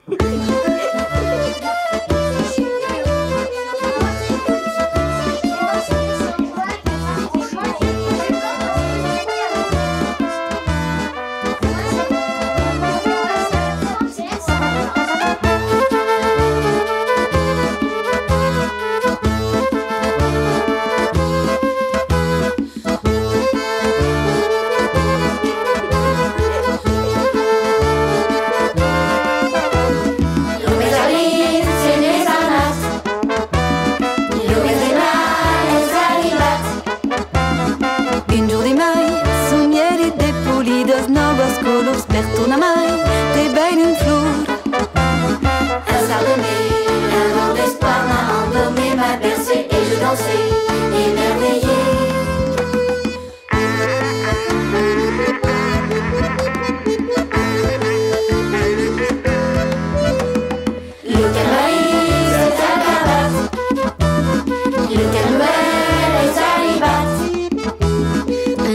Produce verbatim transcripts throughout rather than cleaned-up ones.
Lo mes d'abril se n'es anat, lo mes de mai es arribat. Un jorn de mai, somièri de polidas nòvas colors per tornar mai te veire en flor. Un sard de mai, un vent d'espoir m'a endormit, m'a bercé et je dansais, émerveillé. Lo carnaval es acabat, lo carnaval es arribat.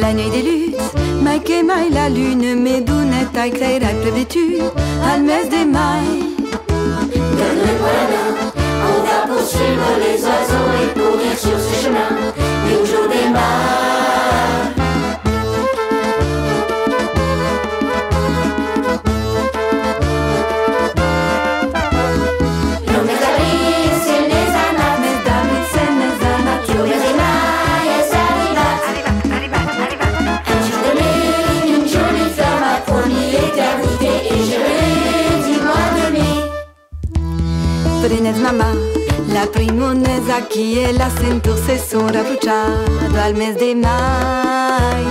La nuèit de lutz, mai que mai la luna me donèt a clairar prèp de tu al mes de mai. Donne-moi la main, on va poursuivre les oiseaux et courir sur ce chemin d'un jour de mai. Lo mes d'abril se n'es anat, mes d'abril se n'es anat, lo mes de mai es arribat. Arribat, arribat, arribat. Un jour de mai, une jolie fleur m'a promis l'éternité et j'ai rêvé du mois de mai. Prenètz ma man, la prima n'es aquí e la sentor se son raprochada al mes de mai.